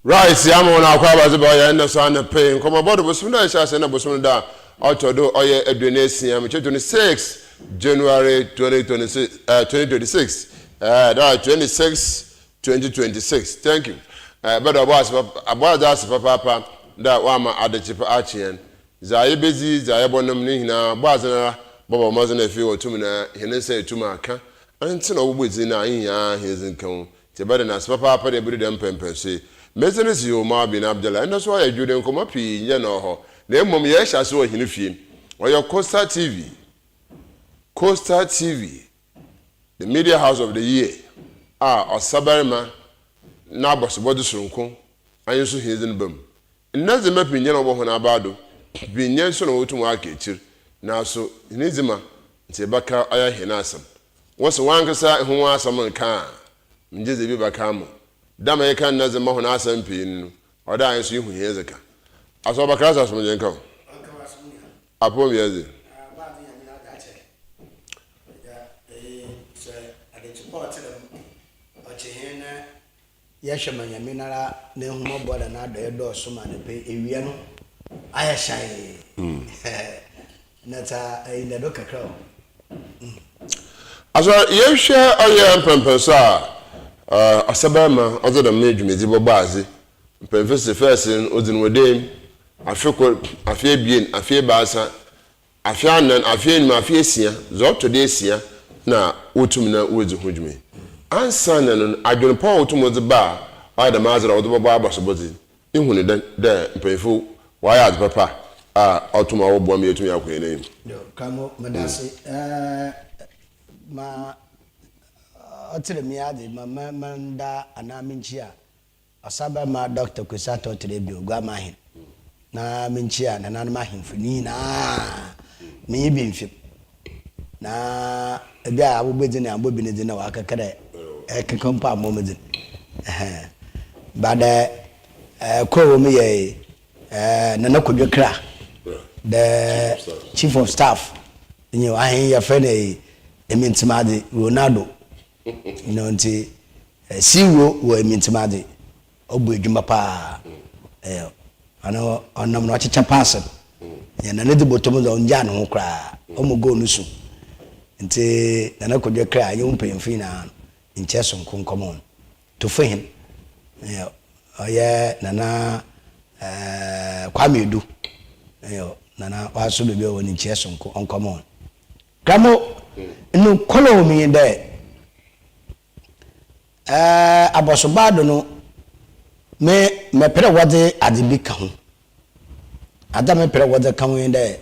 Right, ama wɔn akɔ abadze ba ɔyɛ ndɛ so anɔpɛ yi nkɔmmɔbɔ do bosom da a yɛhyɛ ase na bosom no da a ɔtɔ do ɔyɛ 26, mekyɛ 26 January 2026, 2026, that 26 2026. Thank you. Bɛda ɔbɔ ase papa, abɔ adze ase papaapa dɛ ɔama adekye pa akye hɛn. Dza yebedzi, dza yɛbɔnom ne nyina, bɔ adze noara bɔbɔ mbɔdzen efi wɔ tum na hɛn nsa etum akã. Ntsi na ɔbɔbɔ dzin a ihia hɛn dzi nka ho. Ntsi yɛbɛda no ase papaapa dɛ ebedu dɛm mpɛnpɛnso yi. Me dzin dze Omar bin Abdallah. Ndɛ so ɔyɛ dwo dɛ nkɔmbɔ pii nnyɛ na ɔwɔ hɔ, na mbom yɛrehyɛ ase wɔ hɛn fie. Ɔyɛ Coastal TV, Coastal TV, the media house of the year a ɔsabarima n'abɔsobɔdze soronko anyi so hɛn dzin ba mu. Ndɛ ndzɛmba pii nnyɛ na wɔbɔ hɔn abaa do, bi nnyɛ so na wotum wɔaka ekyir, naaso hɛn dzi ma ntsi yɛbɛka ɔyɛ hɛn asɛm. Wɔse wankasa ho asɛm nka a, menngye dze bi bɛka ama wo. Dɛ ma yɛka ndɛ ndzɛmba hɔn asɛm pii no, ɔwɔ dɛ hɛn so yehu hɛn dze ka. Asɔr Christ asomdwee nka wo. Apɔw mu yɛ dze. Yɛhwɛ ma Nyame noara n'ehumbɔbɔ na n'adɔe dɔɔ so ma anapa yi ewia no ayɛ hyɛnn na dza enyidado kakra wɔ hɔ. Aso yɛhwɛ ɔyɛ mpɛnpɛnso a ɔsɛbɛrma ɔdze dɛm dwumadzi bɔbɔ adze. Mpanyimfo se first no odzi no wɔ dan mu afe kor, afe ebien, afe ebiasa, Afe anan, afe enum, afe esia, dza ɔtɔ do esia na wotum na wodzi ho dwuma yi. Ansaana no no, adwen pa a wotum dze ba a ɔyɛ dɛm adze no a wɔdze bɔbɔ abasobɔdze yi, ihu no dɛn dɛ mpanyimfo wɔayɛ adze papa a ɔtum a ɔboa ma yeetum akɔ hɛn enyim? Yo, Kramo, medase. Ɛɛ, ma ɔtse me adze ma menda anaa menkyia Ɔsabarima Dɔkta Kwesi Arthur Terebio Oguamahen na menkyia nananom ahemfo no nyinaa menye bi mfe na ebi a abobɔ dzin ambɔ bi ne dzin na wɔakɛkɛ dɛ ɛkeka mpo ammɔ me dzin ɛhɛn but dɛ kor wɔ mu yɛ Nana Kwadwo Kra the chief of staff nyew ahen yɛfrɛ no Emintsemadze Ronaldo you know ntsi Siwuro wɔ Emintsemadze, ɔbɔ edwuma paa. Ɔno ɔnam na ɔkyekyɛ paase no. Nyɛ na ne dze bɔtɔ mu dze ɔnngyaa no ho koraa. Ɔma goal no su. Ntsi Nana Kodwo Kra nye wo mpanyimfo nyina no nkyɛ soronko nkɔma hɔn. Tofohen, ɔyɛ Nana Kwame Edu, Nana ɔaso beebi a ɔwɔ no nkyɛ soronko ɔnkɔma hɔn. Kramo, nokwar a ɔwɔ mu nye dɛ, Ɛɛ, abɔsobaa do no, me mepɛ dɛ wɔdze adze bi ka ho. Adze a mepɛ dɛ wɔdze ka ho nye dɛ,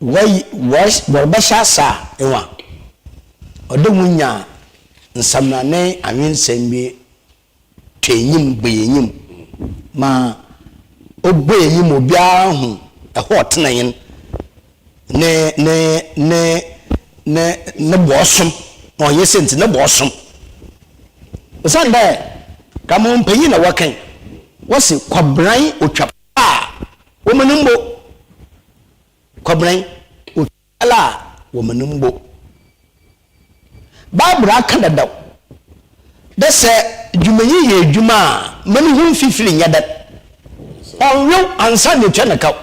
wɔy wɔrehy wɔrebɛhyɛ ase a, ehu a, ɔwɔ dɛ wonya nsamena ne awensɛm bi twa enyim, bue enyim ma obue enyim ma obiara hu hɔ a ɔtsena hɛn ne ne ne ne ne bɔɔsom, ɔnnyɛ sentsi, ne bɔɔsom. Osiandɛ Kraman mpanyin na wɔkã yi, wɔse kwabran otwa pa a, wɔma no mbo. Kwabran otwa Biara a wɔma no mbo. Bible akã dadaw dɛ sɛ dwumanyi yɛ edwuma a, mma no ho mfifir nnyɛ dɛn, ɔnnwew ansaana etua no kaw.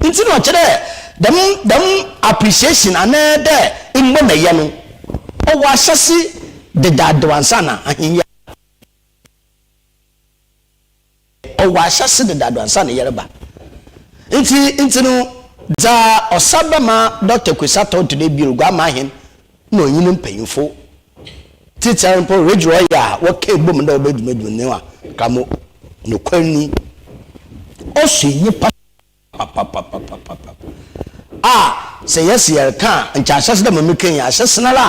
Ntsi na ɔkyerɛ dɛ dɛm dɛm appreciation anaa dɛ mbɔ na yɛ no, ɔwɔ ahyɛse dedaadaw ansaana Ahenyi Ɔwɔ ahyɛse dedaado ansaana yɛreba. Ntsi ntsi no, dza ɔsa bɛma Dɔkta Kwesi Atɔw to dɛ bio Guamahen na ɔnye no mpanyimfo tsitsir mpo Ridge Roy a wɔkaa bɔ mu dɛ wɔbɛyɛ dwumadzi no a, Kramo, nokwar ni, ɔsɔ nyimpa Papapapapapap. A sɛ yɛse yɛreka a, nkyɛ ahyɛse dɛ ma mekã yi, ahyɛse noara a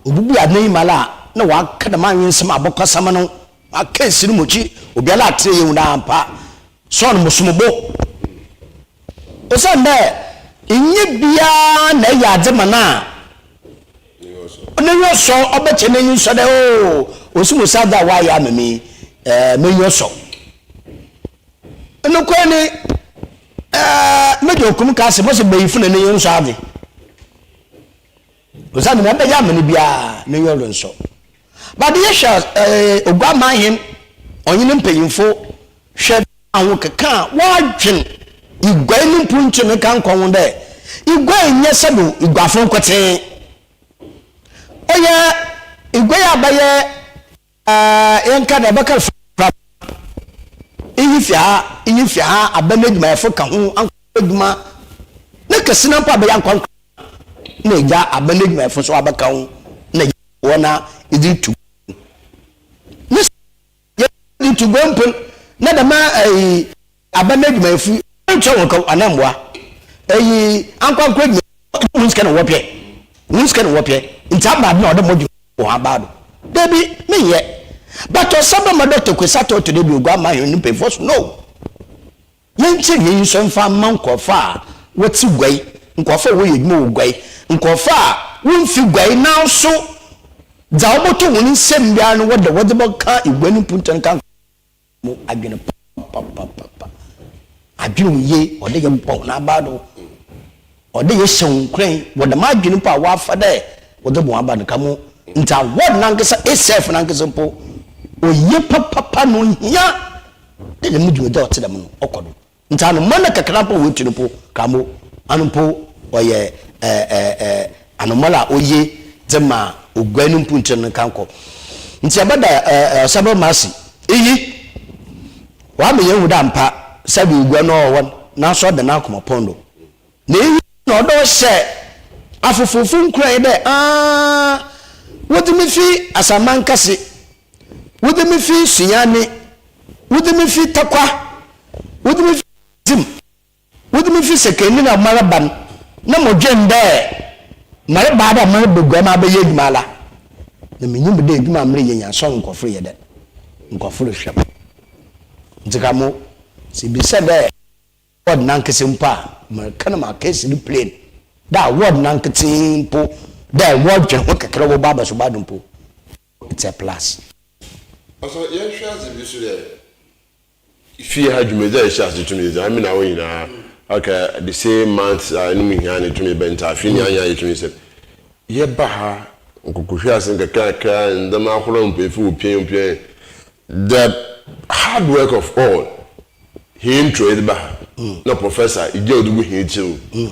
obubue adze n'enyim ara a nna ɔaka dɛm awensɛm abɔkɔsɛm no, ɔaka esi no mɔkyi, obiara atse yehu dɛ ampa sɔɔ no mosom bo. Osiandɛ nnyɛ biara na eyɛ adze ma no a n'enyi ɔsɔ, ɔbɛkyɛ n'enyi nsɔ dɛ oh, osi mu sɛ adze a ɔayɛ ama me yi, eh, m'enyi ɔsɔ. Nokwar ni, eh, Major Okum kaa se, mose bayifo na n'enyi nsɔ adze. Osiandɛ ma ɔbɛyɛ ama no biara, n'enyi ɔronnsɔ. But yɛhwɛ a Oguaman hen ɔnye ne mpanyimfo hwɛ ahokeka a wɔadwen Iguai no mpontu no ka nkɔ ho dɛ Iguai nnyɛ sɛdo Iguafo nkotsee. Ɔyɛ Iguai a bɛyɛ yɛnka dɛ bɛka fra iyi fi ha, iyi fi ha, aban edwumayɛfo ka ho, ankorankor edwuma ne kɛse no mpo a bɛyɛ ankorankor na egya aban edwumayɛfo so abɛka ho na wɔ na edze rutu gua. Ne sɛ yɛdze tu gua mpo na dɛm ayi aban edwumayɛfo yi onntua hɔn kaw anaa mboa. Eyi ankorankor edwumayɛfo hɔn sika na wɔpɛ, hɔn sika na wɔpɛ ntsi aber ade na ɔwɔ dɛ modwen hɔn aber do. Dabi, mennyɛ. But ɔsɛ bɛma Doctor Kwesi Atɔɔtɔ dɛ bi oguan ma hɛn mpanyimfo so no. Yɛnkyɛ hɛn enyisɔ mfa mma nkorɔfo a wɔtse guai, nkorɔfo a wɔyɛ edwuma wɔ guai, nkorɔfo a wonnfi guai naaso dza ɔbɔtɔ hɔn nsamu biara no wɔdɛ wɔdze bɛka egua no mpontu no ka mu adwen papapapapa. Adwen oye, ɔwɔ dɛ yɛbɔ hɔn aber do, ɔwɔ dɛ yɛhyɛ hɔn nkuran wɔ dɛm adwen mpo a wɔafa dɛ wɔdze bɔ hɔn aber no ka mu. Ntsi award nankasa itself nankasa mpo oye papapa na ohia. Dɛ dɛm dwumadzi a ɔtse dɛm no ɔkɔ do. Ntsi anoma no kakra mpo a woetu no mpo, kramo, ano mpo ɔyɛ anomal a oye dze ma oguan no mpontu no nkankɔ. Ntsi yɛbɛda Ɔsabarima ase. Iyi, ɔama yeehu dɛ ampa sɛbe oguan no ɔwɔ hɔ naaso ɔda n'akoma pon do. Na iyi na ɔdɔ hyɛ afoforfo nkuran dɛ, Aah, wodze me fi Asamankɛse, wodze me fi Sunyani, wodze me fi Tarkwa, wodze me fi Dzim, wodze me fi Sekenli na mereba no, na modwen dɛ mereba dɛ merebegua mu abɛyɛ edwuma ara. Na minyim dɛ edwuma a mereyɛ yi, annsɔr nkorɔfo reyɛ dɛn? Nkorɔfo rohwɛ me. Ntsi ka mo, sɛ ibisa dɛ. Ward nankasa mpo a, mereka no ma case no plain dɛ a ward nankotsee mpo dɛ wɔdwen ho kɛkɛ dɛ wɔbɔ abasobɔ do mpo, it's a plus. Ɔsɛ yɛhwɛ adze bi so dɛ fie ha dwumadzi a yɛhyɛ ase tum yɛ dzi, ame na wo nyinaa ɔka the same month a no mu hia na etum yɛ bɛ ntsi afe nyinaa nyinaa yetum yɛ sɛ yɛba ha nkokohwi ase nkakrankra ndzɛmba ahorow mpanyimfo wɔ pia pia The hard work of all hɛn ntwerɛ yɛdze ba ha na professor egya ɔdze gu hɛn tsir mu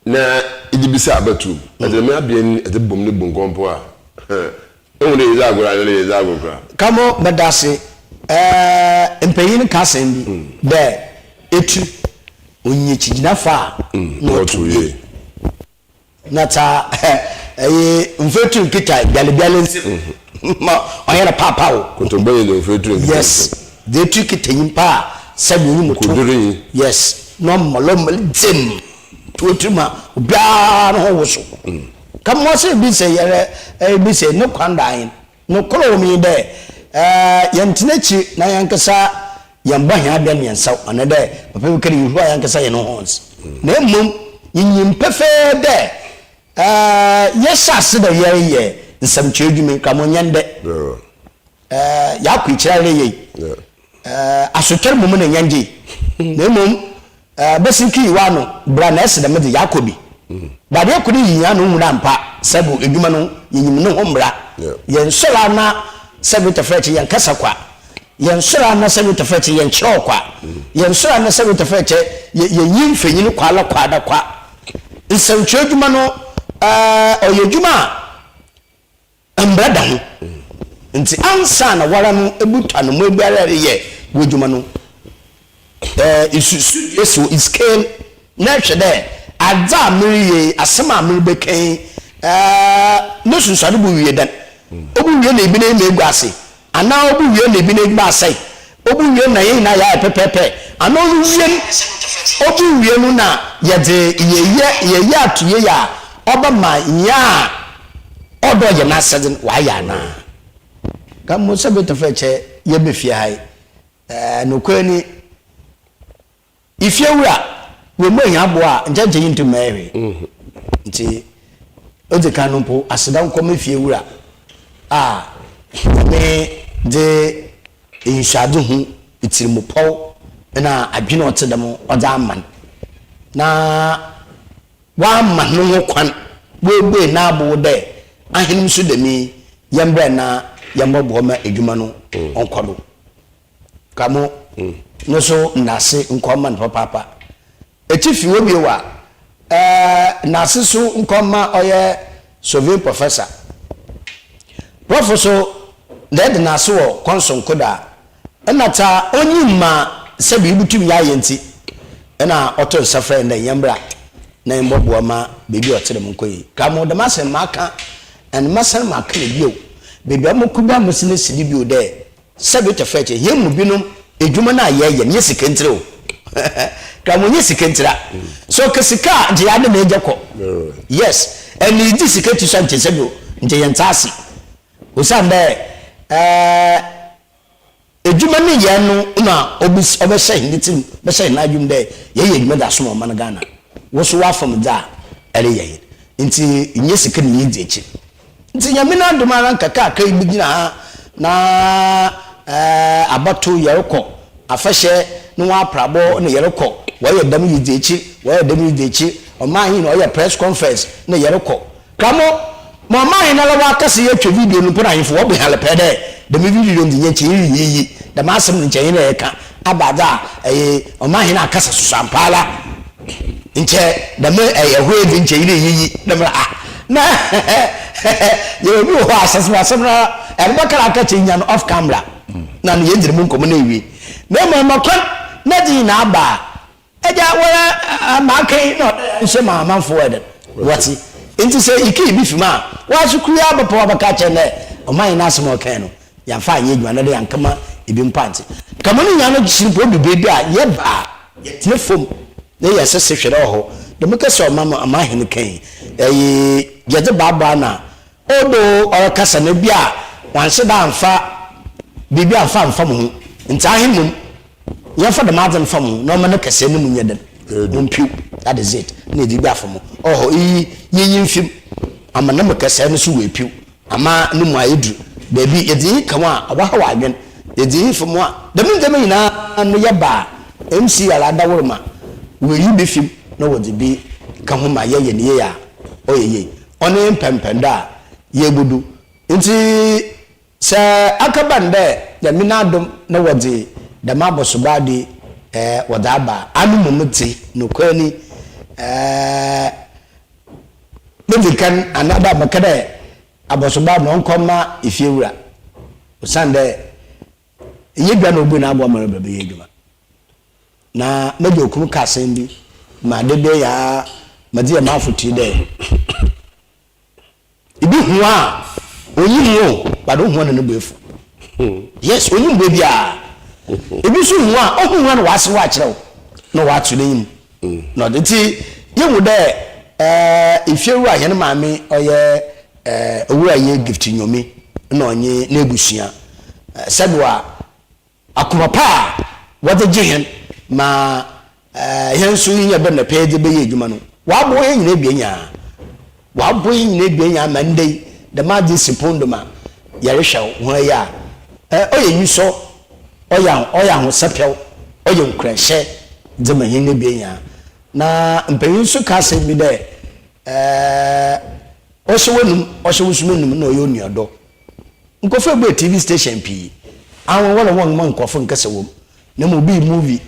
na edze bisa abatow mu edze dɛm abien no edze bɔ mu na ebu nkɔmpɔ a ehu dɛ yɛdze agor anaa yɛdze agor koraa. Kamo medase eh mpanyin ka asɛm bi dɛ etu onnyi ekyigyinafo a na ɔtow yie. Na tsa ɛyi mfetu nkita bialebiale nsam ma ɔyɛ no paapaa o. Kotobɔnyi dze mfetu nkita Yes, dze etu kita nyimpa a sɛbi onyim to. Nkodurinyi. Yes, na ɔmɔlɔmɔl dzem to etu ma obiara no ho woso. Ka mo ase bi sɛ yɛrɛ ɛyi bi sɛ ne kwan da ahen. Nokwar wɔ mu nye dɛ, yɛnntsena ekyir na hɛnankasa yɛmmbɔ hɛn abɛn hɛn nsaw, anaadɛ papa bi ka dɛ yehua hɛnankasa hɛn horns, na mbom yenyim pefee dɛ yɛhyɛ ase dɛ yɛreyɛ nsɛmtwerɛ edwuma yi, koraa ɔnnyɛ ndɛ. Yɛakɔ ekyir ara yie. Asotwɛr mbom na nnyɛ ngyee, na mbom bɛsen kii w'ano bra na ese dɛm dze yɛakɔ bi. But yɛkɔ no yehia no hu dɛ ampa sɛbo edwuma no yenyim no ho mbra. Yɛnnsɔr a na sɛbo tɛfrɛkye yɛnnkasa kwa, yɛnnsɔr a na sɛbo tɛfrɛkye yɛnnkyerɛw kwa, yɛnnsɔr a na sɛbo tɛfrɛkyɛ yɛnnyi mfonyin kwa la kwa da kwa. Nsɛnkyerɛw edwuma no ɔyɛ edwuma a Mbra da ho. Ntsi ansaana woara no ebutu anamɔn biara a ereyɛ w'edwuma no, isusu dua si hɔ, iscale na ehwɛ dɛ adze a mereyɛ yi, asɛm a merebɛka yi, no sunsuando bowie dɛn? Obowie na bi n'enyim egu ase, anaa obowie na bi n'edwuma asɛe? Obowie na hɛn nyina yɛayɛ pɛpɛɛpɛ, anaa oruwie no, obowie no na yɛdze yɛyɛ yɛyɛ ato yie a ɔbɛma nyia a Ɔdɔ yɛ n'asɛdze no ɔayɛ anaa? Ka mbom sɛ betɔfo kyɛ yɛba fie ha yi, ɛɛ nokwar ni, ifiewura woemmua hɛn abow a, nkyɛ nkyɛ yenntum mmbɛyɛ hwee. Ntsi odzi kan no mpo, aseda nkɔ me fiewura a Nyame dze enyisuadzehu, etsirmupɔw na adwen a ɔtse dɛm ɔdze ama no na Ɔama no ho kwan, oebue n'abow dɛ, Ahen so dɛm yi, Yɛmbrɛ na yɛmbɔboa ma edwuma no ɔnkɔ do. Kamo no so ndaase nkɔ mma no papaapa. Etsifi hɔ bio a, ndaase so nkɔ mma ɔyɛ Surveying Professor. Prɔfo so na yɛda no ase wɔ kwan soronko do a, nna dza onyim ma sɛbe ibotum yɛayɛ ntsi na ɔto nsa frɛ hɛn dɛ yɛmbra na yɛmbɔboa ma beebi a ɔtse dɛm nkɔ yie. Kamo dɛm asɛm makã and mɛsan makã no bio, beebi a mokɔ biara mɛsan esi do bio dɛ, Sɛbe tɛfɛɛkyɛ, hɛn mu binom edwuma no a yɛyɛ no, nnyɛ sika ntsira o. Kra mo nnyɛ sika ntsira. Sɛ ɔka sika a, nkyɛ yɛade na egya kɔ. Yes, and edzi sika ekyir so a nkyɛ sɛbe o, nkyɛ yɛnntse ase. Osiandɛ eh, edwuma ne nyɛe no na ɔbɛhyɛ hɛn tsir mu, bɛhyɛ hɛn adwen mu dɛ yɛyɛ edwuma dze asom ɔman Ghana. Wo so w'afamu dze a ereyɛ yi ntsi nnyɛ sika na yedzi ekyir. Ntsi Nyame n'adom ara nkakrankra yi migyina ha na abatow yɛrokɔ, afahyɛ no ho aprabɔ na yɛrokɔ, wɔyɛ dɛm yedzi ekyir, wɔyɛ dɛm yedzi ekyir, ɔmanhen ɔyɛ press conference na yɛrokɔ. Kramo, ma ɔmanhen noara ɔakasa yi etwa video no mpo na ahemfo wɔbɔ hɛn pɛɛ dɛ dɛm video no dze nnyɛ nkyɛ yeriyiyi dɛm asɛm no nkyɛ hɛn na yɛreka aba adze a ɛyɛ ɔmanhen akasa soso ampaara. Nkyɛ dɛm ɛyɛ hɔ edzi nkyɛ yerɛ yiyi dɛm a na yɛwɔ bi wɔ hɔ a asɛm asɛm no ara ɛbɛka na aka kyerɛ nya no off camera na no yɛdzi mu nkɔmmɔ na ewie na mmom ɛma kwan na dze nyinaa aba a agya wɔyɛ ma aka yi na ɔdɛ nhyɛ ma amanfo wɔ dɛm wɔte nti sɛ ikii bi fi mu a wɔaso kuru abɛpɔ abɛka kyerɛ dɛ ɔman yi n'asɛm a ɔkae no Yɛamfa anyɛ adwuma na de yɛankama ebi mpo ante. Ka mo ne nyinaa no kyiri mpo odu bere bi a yɛba a yɛtena fam na yɛsese hwɛ dɛ ɔwɔ hɔ. Dɛm kɛse a ɔma ama ahen kan yi, ɛye yɛdze baabaa na although ɔrekasa no bi a ɔannhyɛ da ammfa biribi ammfa ammfa mo ho ntsi ahen mbom yɛmfa dɛm adze no mfa mo ho na ɔma ne kɛsɛɛ no mu nyɛ dɛn ompiw that is it na yɛdze bi afa mo ɔwɔ hɔ iyi yenyi mfi mu ama ne mu kɛsɛɛ no so oepiw. Ama no mu ayɛ dur. Dabi, yɛdze iyi ka ho a, ɔbɛhaw adwen. Yɛdze iyi fa mu a, dɛm ndzɛmba nyina no yɛba a, MC ara dawor ma woeyi bi fi mu na wɔdze bi ka ho ma yɛyɛ no yie a, ɔyɛ yie. Ɔno nye mpɛnpɛndo a yeebodu. Ntsi sɛ akɛba no dɛ Nyame n'adom na wɔdze dɛm abɔsobaa do yi wɔdze aba a, ano mbom dze, nokwar ni, Midzi kan anaadɛ mekã dɛ abɔsoba no ɔnkɔ mma efiewura osiandɛ nnyɛ dwa na obue n'abow ama no bɛyɛ edwuma. Na m'egya Okum ka asɛm bi ma da biara medze yɛ m'afotu dɛ, Ibi hu a onyim wo o but ohu a na no bo efuw. Yes, onyim beebiara. Ibi so hu a ohu a na ɔaserew akyerɛ wo na ɔatsew n'enyim. Na ɔdze ntsi yehu dɛ efiewura hɛn maame ɔyɛ Owura yɛ Gift Nyomi na ɔnye n'ebusua sɛdo a akoma pa a wɔdze gye hɛn ma hɛn so yenya ber na pɛɛ dze bɛyɛ edwuma no, wɔaboa hɛn nyina ebien nyinaa. Wɔaboa hɛn nyina ebien nyinaa ma ndɛ yi dɛm adze yi si pon do ma yɛrohwɛ ho yi a, ɔyɛ enyisɔ. Ɔyɛ ɔyɛ ahosɛpɛw, ɔyɛ nkuranhyɛ dze ma hɛn ebien nyina. Na mpanyin so ka asɛm bi dɛ, Ɛɛ, ɔhyɛ w'enum, ɔhyɛ wo so m'enum na ɔyɛ onuadɔ. Nkorɔfo ebue TV station pii, anwanwa na wɔmma nkorɔfo nnkasa wɔ mu, na mbom obi yi movie,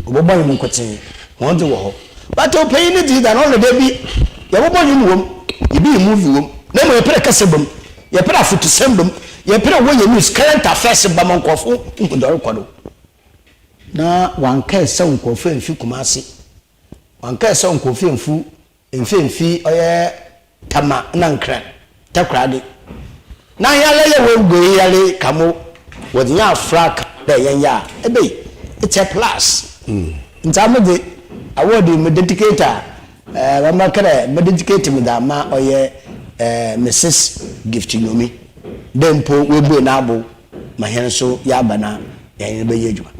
wɔbɔbɔ ndwom nkotsee, hɔn dze wɔ hɔ. But ɔpanyin ne dze yi dza no ɔno da bi yɛbɔbɔ ndwom wɔ mu, yebeyi movie wɔ mu, na mbom yɛpɛ dɛ kasa ba mu. Yɛpɛ dɛ afotusɛm ba mu, yɛpɛ dɛ wɔyɛ news, current affairs ba ma nkorɔfo hu dza ɔrokɔ do. Na wɔannkɛsɛw nkorɔfo emmfi Kumasi, wɔannkɛsɛw nkorɔfo emmfu mmfi mmfi ɔyɛ Tama na Nkran, Takoradi. Na hɛn ara yɛwɔ Oguee yare ka mo, wɔdze hɛn afora ka dɛ yɛnyɛ a, ebei, it's a plus. Ntsi ame dze, award yi me dedicate a, Eh mama kɛ me dedicate me dze ama ɔyɛ eh Mrs Gift Nyomi dɛ mpo oebue n'abow ma hɛn so yɛaba na yɛnye no bɛyɛ edwuma.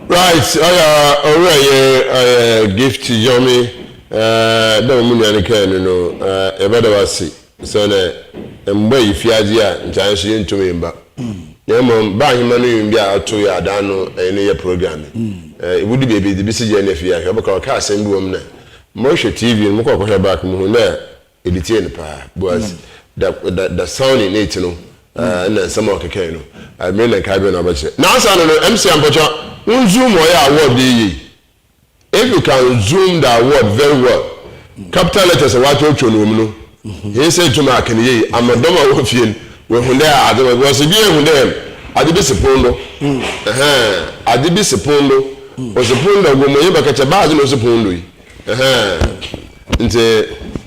Right ɔyɛ owura yer ɔyɛ Gift Yomi eh dɛ mo nua no kae no no eh yɛbɛda wo ase osiandɛ mboa yi fiadze a nkyɛ hɛn so yenntum mmba na mbom baa ahema no nwom bi a ɔtoo yɛ adan no ɛnye no yɛ program yi eh ibodu beebi edze bi si gya na fie ahwɛ ɔbɛka ɔkaa asɛm bi wɔ mu na morohwɛ TV no mokɔr kɔhwɛ back muhun dɛ edze tsie no paa because. The the the sound in it no ɛna nsɛm a ɔkekae no mmere na nkae bɛn na ɔbɛkyerɛ. Na ansa no no MC Ampɔkyɛ wo zoom ɔyɛ award yi yie if you can zoom the award very well capital letters a wɔatwerɛtwerɛ no wɔ mu no hɛn sɛ etum aka no yie ama dɔm a wɔwɔ fie no wɔahu dɛ adze wɔ because bi ehu dɛ adze bi si pon do ɛhɛn adze bi si pon do ɔsi pon do aguo mu onye bɛkɛkyɛ baa adze na ɔsi pon do yi. Ɛhɛɛ, ntsi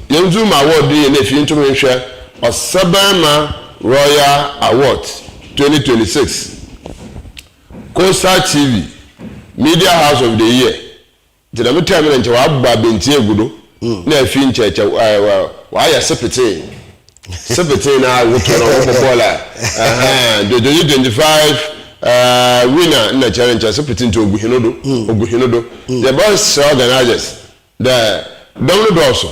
yendzu ma award yi na efie ntum nhwɛ Ɔsɛbɛrma Royal Awards 2026, Coastal TV, Media House of the Year. Ntsi dɛm term no nkyɛ wɔabobɔ abɛntsia egu do na efie nkyɛ kyɛ wɔayɛ sepetsee, sepetsee na wotɔ na wɔbɔ bɔɔl a, ɛhɛɛ, ntsi 2025 Winner nna kyerɛ nkyɛ so petse ntsi ogu hɛn do, ogu hɛn do. Yɛbɛserɛ organisers dɛ dɔm no dɔɔ so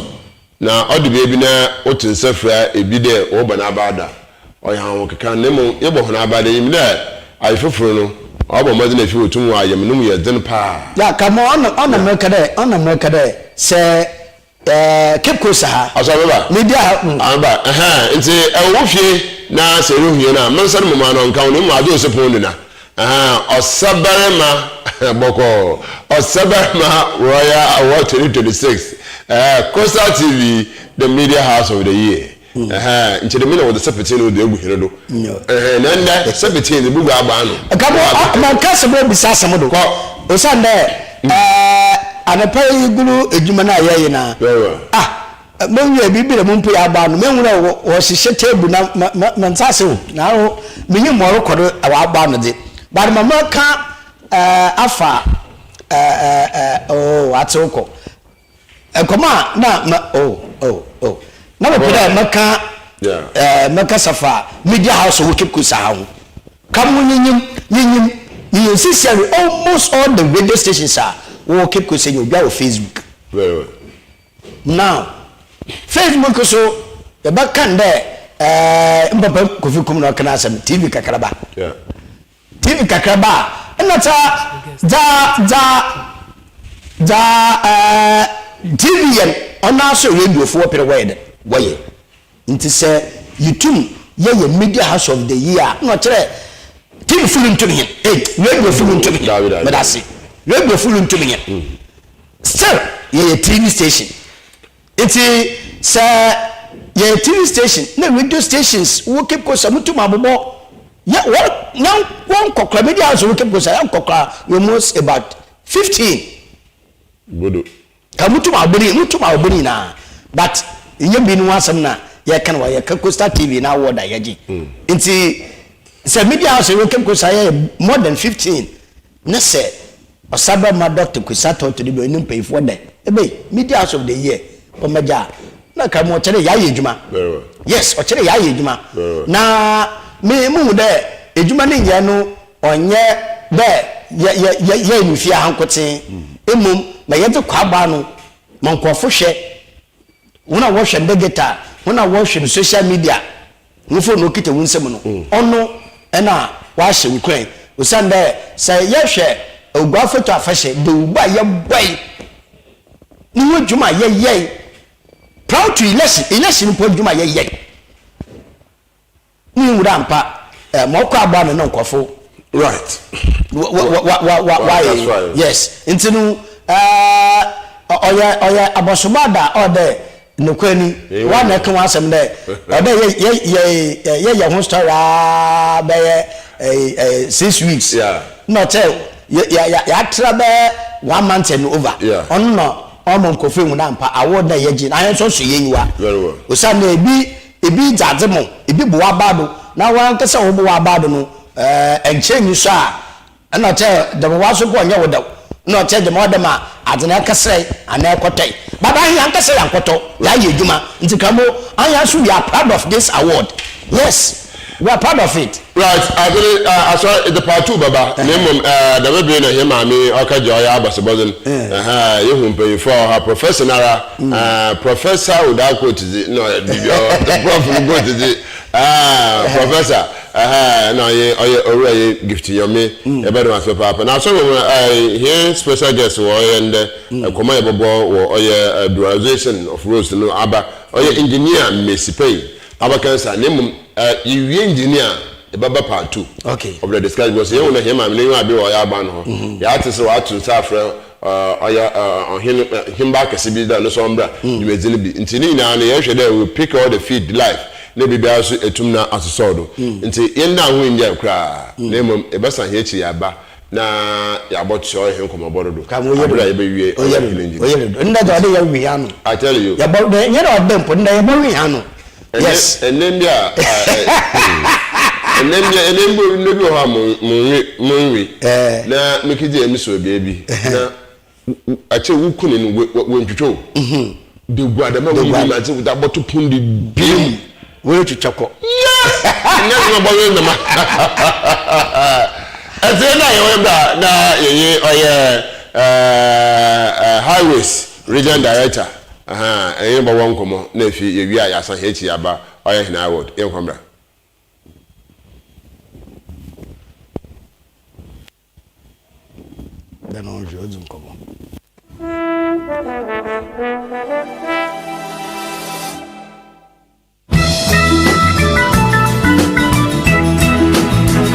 na ɔdo beebi na woto nsa frɛ bi dɛ wɔbɔ n'aba do a, ɔyɛ ahokeka na mbom yɛbɔ hɔn aba do. Inyim dɛ afe fofor no wɔabɔ mbɔdzen efi wotum wɔayɛ mu no mu yɛ dzen paa. Yeah, ka mo ɔna ɔna mmerɛka dɛ ɔna mmerɛka dɛ sɛ Eh, Cape Coast ha. Ɔsɔ me ba. Media ha. Mm. Ah, ba. Ɛhɛn, nti ɛwɔ wo fie na sɛ ɛrehu yɛn a, mensa no mmom ano nka wo na mmom adze ose pon do na. Ɛhɛn, Ɔsabarima bɔkɔɔ. Ɔsabarima Royal Award 2026. Ɛhɛn, Coastal TV, the media house of the year. Ɛhɛn, nkyɛ dɛm na wɔdze sapetsee no wɔdze egu hɛn do. Ɛhɛn, na ndɛ sapetsee dze bogu abɔ ano. Nka mo a manka sɛ mobisa asɛm do. Kɔ. Osiandɛ ɛɛ anapa yi gulu edwuma no a yɛyɛ no a, ah, mowie biribi na mumpo yɛabɔ ano. Mehu dɛ wɔhyehyɛ table na ma ma menntse ase o. Naaso minyim ma ɔrokɔ do wɔabɔ ano dze. But ma mɛka ɛɛ afa ɛɛ ɛɛ oh atsew kɔ. Nkɔmɔ a na ma oh oh oh na mepɛ dɛ mɛka ɛɛ mɛkasa fa media house wɔ Cape Coast ha ho. Ka mo nyinyim nyinyim nyinyim sincerely almost all the radio stations a wɔwɔ Cape Coast nyɛ obiara wɔ Facebook. Very well. Now Facebook so yɛbɛka no dɛ ɛɛ mpapa Kofi Kum na ɔka n'asɛm TV kakraba. Yeah. TV kakraba a nna dza dza dza dza ɛɛ TV yɛ no ɔno ara so radio fo wɔpɛ dɛ wɔyɛ dɛn wɔyɛ. Ntsi sɛ yetum yɛyɛ media house of the year a nna ɔkyerɛ TV fo runntum hɛn ei radio fo runntum hɛn meda ase radio fo runntum hɛn still yɛyɛ TV station. Ntsi sɛ yɛyɛ TV station na radio stations wɔ Cape Coast a mutum abobɔ yɛ wɔ na wɔnnkɔ koraa media house wɔ Cape Coast a yɛnnkɔ koraa almost about 15. Bodo. Ka mutum abobɔ ne mutum abobɔ ne nyinaa but nnyɛ bi no ho asɛm na yɛka no wɔ yɛka Coastal TV na award a yɛgye. Ntsi sɛ media house wɔ Cape Coast a yɛyɛ more than 15 Ne sɛ ɔsabarima Dɔkta Kwesi Atɔɔto de bɛ ne mpanyinfoɔ dɛ ebe media house of the year wɔmɛgya a na ka mu ɔkyerɛ yɛayɛ adwuma yes ɔkyerɛ yɛayɛ adwuma na me muhu dɛ adwuma no nyɛ no ɔnyɛ dɛ yɛ yɛ yɛ yɛ no fie ha nkotsee mmom ma yɛdze kɔ abɔ ano ma nkorɔfo hwɛ hɔn a wɔhwɛ no digital hɔn a wɔhwɛ no social media Wo phone a okitsa wo nsamu no, ɔno na ɔahyɛ nkuran osiandɛ sɛ yɛhwɛ Oguaa Foto Afahyɛ dawurbɔ a yɛbɔe no ho edwuma a yɛyɛe prior to election, election mpo edwuma a yɛyɛe no ihu dɛ ampa ma ɔkɔ aboa ano no nkorɔfo Right. Wa wa wa wa wayɛ yes nti no ɛɛ ɔyɛ ɔyɛ abɔsobɔ ada ɔwɔ dɛ nokwar ni wa na ɛka ho asɛm dɛ ɔwɔ dɛ yɛ yɛ yɛ yɛyɛ ho story aa bɛyɛ ɛɛ ɛɛ 6 weeks na ɔkyɛ yɛ yɛ yɛatra bɛyɛ one month and over ɔno na ɔma nkorɔfo ehu dɛ ampa award na yɛgye na ahɛn nso so yɛ enyiwa osiandɛ ebi ebi dze adze mo ebi bɔ w'aba do na wankasa a wɔbɔ w'aba do no ɛɛ nkyɛn nyi so a nna ɔkyɛ dɛm w'aso mpo ɔnnyɛ wo dɛw nna ɔkyɛ dɛm ɔwɔ dɛ ma adze no ɛkɛsrɛe anaa ɛkɔtɔe but ahe ankasa yɛannkɔtɔ yɛayɛ edwuma ntsi Kramo ahe so we are proud of this award yes we are proud of it. Right, adze no asɔr edze part two bɛba na mbom dɛm ber yi na hɛn maame yi ɔka gya ɔyɛ abasebɔdzen yehu mpanyimfo a ɔwɔ ha professor noara professor Odaakot dze nna ɔyɛ biribi ɔwɔ prof no goat dze professor na ɔyɛ ɔyɛ owura yi Gift Nyame yɛbɛda no ase papaapa na asɔr mu no hɛn special guest wɔ ɔyɛ ndɛ nkɔmbɔ a yɛbɔbɔ wɔ ɔyɛ dualization of roads no aba ɔyɛ engineer Mmesi Pɛn. Abɛka na mmom yɛwie engineer a, yɛbɛba part 2 Okay. of the discussion because yɛhu no hɛn maame n'enyiwa aber wɔ ɔyɛ aban no ho. Yɛatse sɛ ɔato nsa afrɛ ɔyɛ ɔhen hemba kɛse bi dɛ ɔno so ɔmbra dwumadzi no bi. Ntsi ne nyinaa no yɛhwɛ dɛ we pick all the feed live na biribiara so etum na asosɔw do. Ntsi yɛnnda ho nngyae koraa na mbom yɛbɛsan hɛn ekyir yɛaba na yɛabɔtoa hɛn nkɔmbɔbɔ no do aber a yɛbɛwie ɔyɛ hɛn engineer. Ndɛ dze ɔde yɛ we ano. I tell you. Yɛbɔ nyɛ dɛ ɔde mpo ndɛ yɛbɔ we ano. Yes. Ɛnɛ bi a ɛnɛ bi ɛnɛ bi ɛnɛ bi wɔ hɔ a mo mo nwe mo nwe. Na mekegye ɛmi so beebi na akyɛ wo kunu no wɔ ntwitwa o. De gu adama wo yi ma ase da bɔto pon de biem. Wɔretwitwa kɔ. Ɛnɛ bi bɔ yɛ nama. Ɛsɛ na yɛwɔ ba na yɛyɛ ɔyɛ ɛɛ highways region director. Ɛyɛ bɔwɔ nkɔmɔ na efi yɛwie a yɛasan hɛn akyi aba ɔyɛ hɛn award yɛnkɔ mbra. Dɛn na ɔnhwɛ odzi nkɔmɔ.